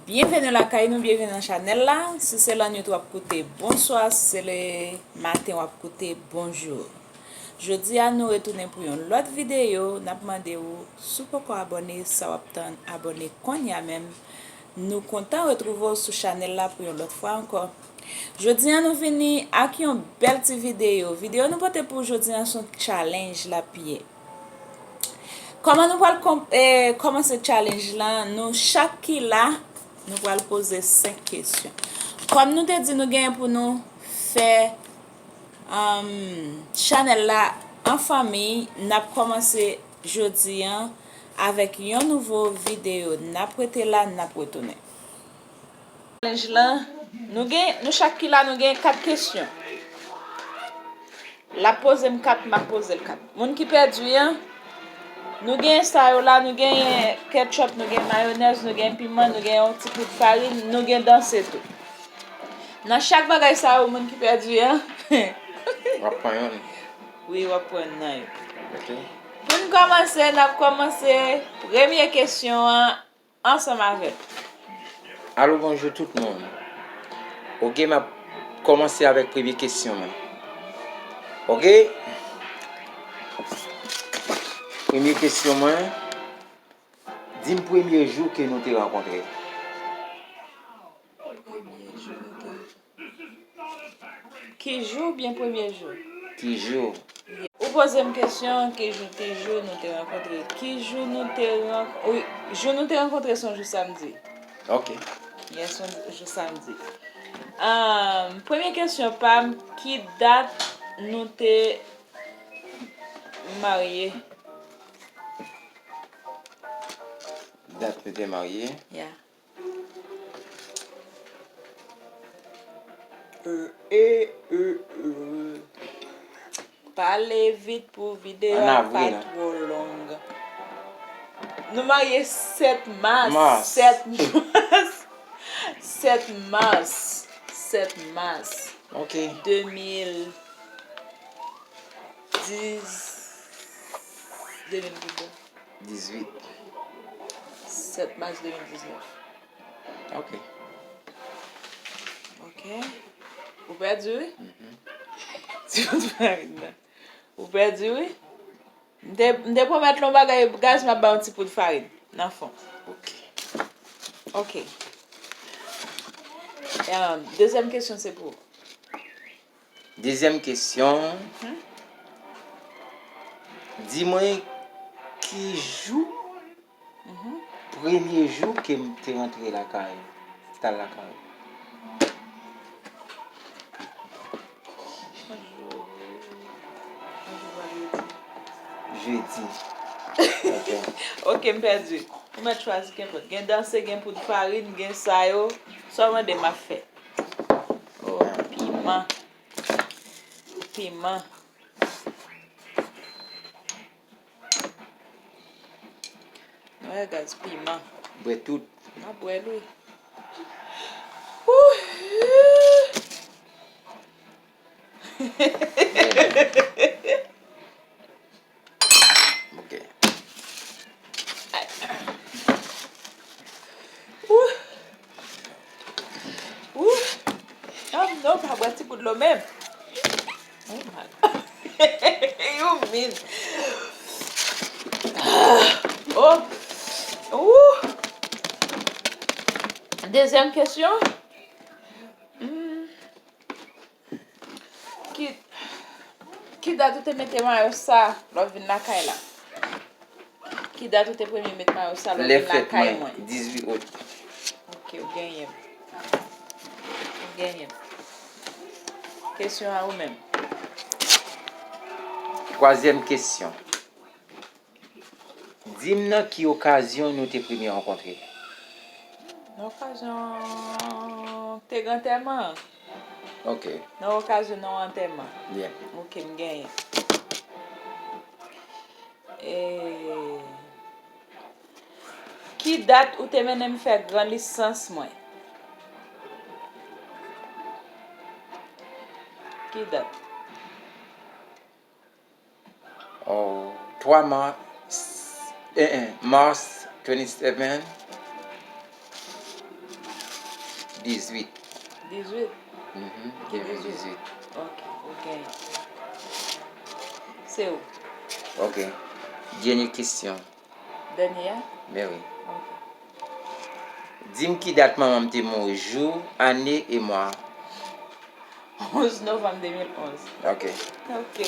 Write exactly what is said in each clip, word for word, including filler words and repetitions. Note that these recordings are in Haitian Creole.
Byenveni lakay nou, byenveni nan chanèl la. Si se lannuit w ap koute, bonswa. Si se le maten w ap koute, bonjou. Jodi a, nou retounen pou yon lòt videyo. N ap mande w, si w poko abòne, sa w ap tann, abòne kounye a menm. Nou kontan retwouve w sou chanèl la pou yon lòt fwa ankò. Jodi a, nou vini ak yon bèl ti videyo. Videyo nou pote pou jodi a, se yon challenge l ap ye. Kòman nou pral kòm- eh, kòmanse challenge lan? Nou chak ki la, nou pral poze senk kesyon. Kòm nou te di, nou genyen pou nou fè, um, chanèl la an fanmi, n ap kòmanse jodi an avèk yon nouvo videyo. N ap rete la, n ap retounen. Challenge lan, nou gen, nou chak ki la, nou gen kat kesyon. L ap poze m kat, m ap poze l kat. Moun ki pèdi an, nou gen sa yo la, nou genyen ketchup, nou gen mayonèz, nou gen piman, nou gen yon ti poud farin, nou gen danse tou. Nan chak bagay sa yo, moun ki pèdi an, w ap pran youn. Wi, w ap pran youn nan yo. Ok. Pou n kòmanse, n ap kòmanse premye kesyon an ansanm avè l. Alo, bonjou tout moun. Ok, m ap kòmanse avèk premye kesyon mwen. Ok? Premye kesyon mwen, di m premye jou ke nou te rankontre. Premye jou nou te Ki jou oubyen premye jou? Ki jou? Ou poze m kesyon, ki jou, ki jou nou te rankontre? Ki jou nou te rank-, wi, jou nou te rankontre se yon jou samdi. Ok. Yes, se yon jou samdi. Ahn, premye kesyon pa m, ki dat nou te marye? Dat nou te marye? Yeah. E, e, e, e. Pale vit pou videyo a pa twò long. Nou marye sèt mas. Mas. Sèt mas. Sèt mas. Sèt mas. Ok. De mil dis, de mil dis. Dizuit. Sèt mas de mil diznèf. Ok. Ok. Ou pèdi, wi. Mhm. Ti poud farin nan. Ou pèdi, wi. M te, m te pwomèt l yon bagay, guys, m ap ba yon ti poud farin nan fon. Ok. Ok. Em, dezyèm kesyon se pou ou. Dezyèm kesyon. Mhm. Di mwen ki jou, mhm, premye jou ke m te rantre lakay, t al lakay ou? Jedi. Ok. Ok, m pèdi. Ou mèt chwazi kenpòt. Gen danse, gen poud farin, gen sa yo. Sa w mande m ap fè. Oh, piman. Piman. Wè, guys, piman. Bwè tout. M ap bwè l, wi. Ouh! Ok. Ay. Ouh. Ouh. Ah, non, pa bwè ti gout dlo menm. Oh my God. You mean. Oh. Ouh. Dezyèm kesyon. Hmm. Ki, ki dat ou te mete mayo sa lè w vin lakay la? Ki dat ou te premye met mayo sa lè w vin lakay mwen? Lè fèt mwen, dizuit out. Ok, ou genyen m. Ou genyen m. Kesyon a ou menm. Twazyèm kesyon. Di m nan ki okazyon nou te premye rankontre? Nan okazyon te gen antèman an. Ok. Nan okazyon nan antèman. Byen. Ok, m genyen. E, ki dat ou te mennen m fè gran lisans mwen? Ki dat? Oh, twa mas, eh, eh, Mars twenty-seven. Dizwit. Dizwit? Mhm, gen vin dizwit. Ok, ou genyen. Se ou. Ok. Dènye kesyon. Dènye a? Ben wi. Ok. Di m ki dat manman m te mouri, jou, ane e mwa. Onz novanm de mil onz. Ok. Ok.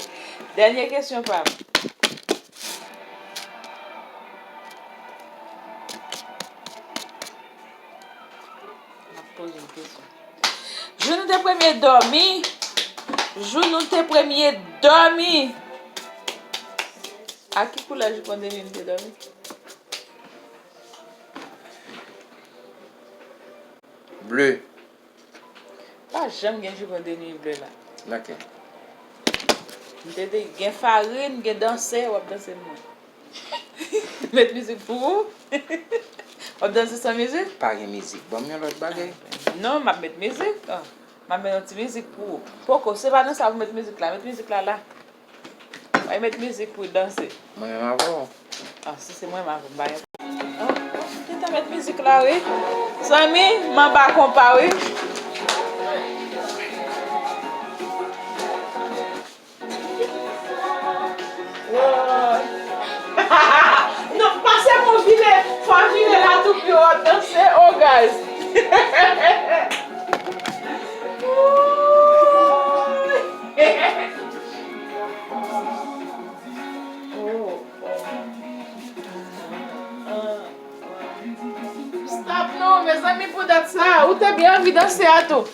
Dènye kesyon pa m. M ap poze yon kesyon. Jou nou te premye dòmi. Jou nou te premye dòmi. A ki koulè jipon de nwi m te dòmi? Ble. Pa janm gen jipon de nwi ble la. Ok. M te di gen farin, gen danse, w ap danse mwen. Met mizik pou ou. W ap danse san mizik? Pa gen mizik. Ban m yon lòt bagay. Non, m ap met mizik. Ah, m ap met yon ti mizik pou ou. Poko, se pa nan sa pou met mizik la. Met mizik la la. Ay met mizik pou danse. Mwen menm avè w. Ah, si se mwen, m ap bay. Ah, gentan met mizik la, wi. Zanmi, m anba konpa, wi. Woy. Non, pase pou vire, fò vire la tou pi w ap danse, oh guys. Woy. Stop non, mezanmi, pou dat sa, ou te byen anvi danse a tou.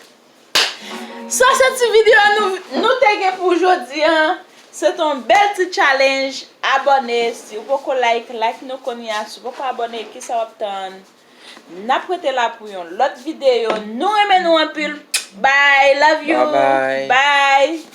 Sa se ti videyo nou, nou te gen pou jodi a. Se te yon bèl ti challenge. Abòne, si w poko like, like nou kounye a. Si w poko abòne, kisa w ap tann? N ap rete la pou yon lòt videyo. Nou renmen nou anpil. Bye, love you. Bye bye. Bye.